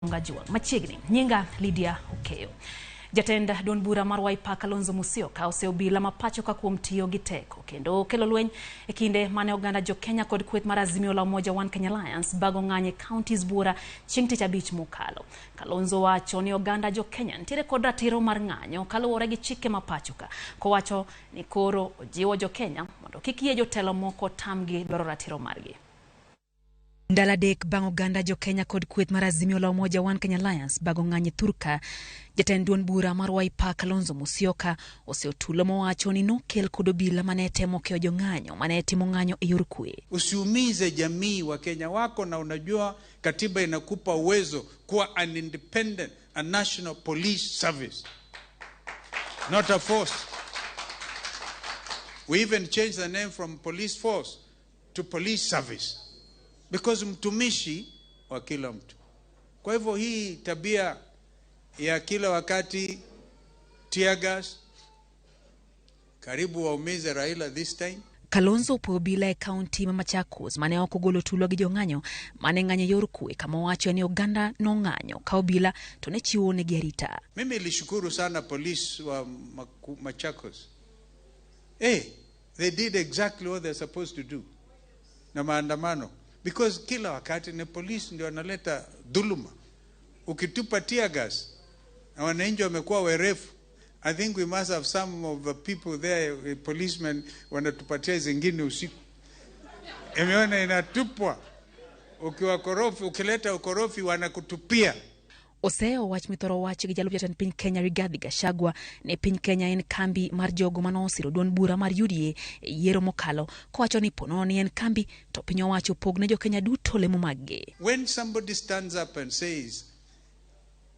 Ngajuang. Machiegni, nyinga Lydia Okeyo. Jatend duond bura mar Wiper Kalonzo Musyoka oseobila ma pacho ka kuom tiyo gi teko kendo kelo lweny e kinde mane oganda jo Kenya kod kweth mar Azimio la Umoja One Kenya Alliance bago ng'anyo e counties buora chieng' tich abich mokalo. Kalonzo wacho ni oganda jo Kenya nitiere kod ratiro mar ng'anyo kaluwore gi chike ma pacho ka. Kowacho ni koro ojiwo jo Kenya mondo kik yie jotelo moko tamgi dwaro ratiro margi. Ndalo adek bang' oganda jo Kenya kod kweth mar Azimio la Umoja One Kenya Alliance bago ng'anyo e thurka, jatend duond bura mar Wiper Kalonzo Musyoka oseotulo mowacho ni nokel kod obila mane temo keyo jong'anyo mane timo ng'anyo e yor kwe. Usiumize jamii wa Kenya wako, na unajua katiba inakupa uwezo kuwa an independent, a national police service, not a force. We even changed the name from police force to police service because mtumishi wa kila mtu. Kwa hivyo hii tabia ya kila wakati tear gas, karibu waumize Raila this time. Kalonzo opuoyo obila e kaunti ma Machakos mane ok ogolo tulo gi jong'anyo mane ng'anyo e yor kwe kama owacho ni oganda nong'anyo ka obila to ne chiwo negi arita. Mimi nilishukuru sana polisi wa Machakos. Hey, they did exactly what they're supposed to do na maandamano, because kila wakati ni polisi ndio wanaleta dhuluma. Ukitupa tear gas na wananchi wamekuwa werefu. I think we must have some of the people there, policemen wanatupatia zingine usiku. Imeona inatupwa. Ukiwa korofi, ukileta ukorofi wanakutupia. Oseyo wach mithoro wach gi jalup jatend piny Kenya Rigathi Gachagua ne piny Kenya en kambi mar jogo manosiro duond bura mar UDA e yiero mokalo kowacho ni ponono ni en kambi to piny owacho pog ne jokenya duto lemo maggi. When somebody stands up and says,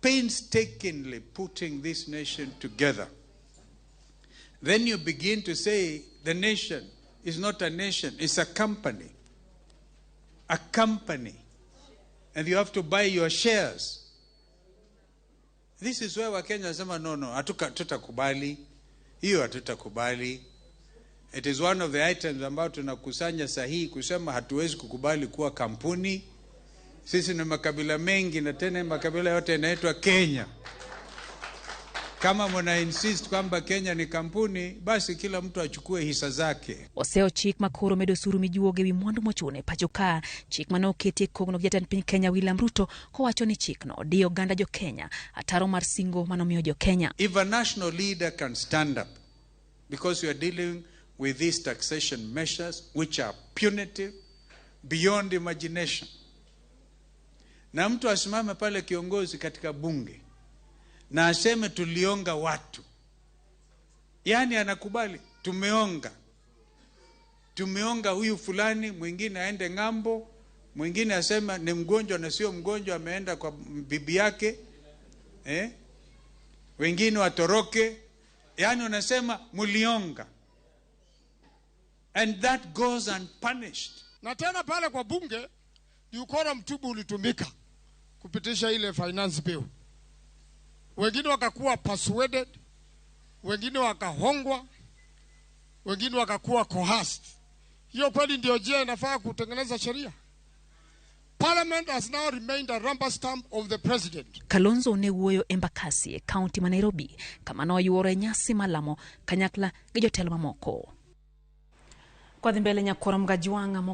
painstakingly putting this nation together, then you begin to say the nation is not a nation, it's a company. A company. And you have to buy your shares. This is where Wakenya wasema no, hatutakubali. Hiyo hatutakubali. It is one of the items ambayo tunakusanya sahihi kusema hatuwezi kukubali kuwa kampuni. Sisi ni makabila mengi na tena makabila yote yanaitwa Kenya. Kama mna insist kwamba Kenya ni kampuni, basi kila mtu achukue hisa zake. Oseyo chik makoro medo osuru mijuogo ewi mwandu mochuno e pacho ka, chik mane oketi e kogno gi jatend piny Kenya William Ruto kowacho ni chikno diyo oganda jo Kenya ataro mar singo manomiyo jo Kenya. If a national leader can stand up, because we are dealing with these taxation measures which are punitive beyond imagination, na mtu asimame pale kiongozi katika bunge na aseme tulionga watu, yaani anakubali tumeonga, tumeonga huyu fulani, mwingine aende ng'ambo, mwingine asema ni mgonjwa na sio mgonjwa, ameenda kwa bibi yake, eh? Wengine watoroke, yaani unasema mulionga, and that goes unpunished. Na tena pale kwa bunge ni ukora mtupu ulitumika kupitisha ile finance bill. Wengine wakakuwa persuaded, wengine wakahongwa, wengine wakakuwa coerced. Hiyo kweli ndio njia inafaa kutengeneza sheria? Parliament has now remained a rubber stamp of the president. Kalonzo ne wuoyo Embakasi e kaunti ma Nairobi kama noyuoro e nyasi malamo kanyakla gi jotelo mamoko. Kwadhi mbele nyakwar Mgajwang' moko.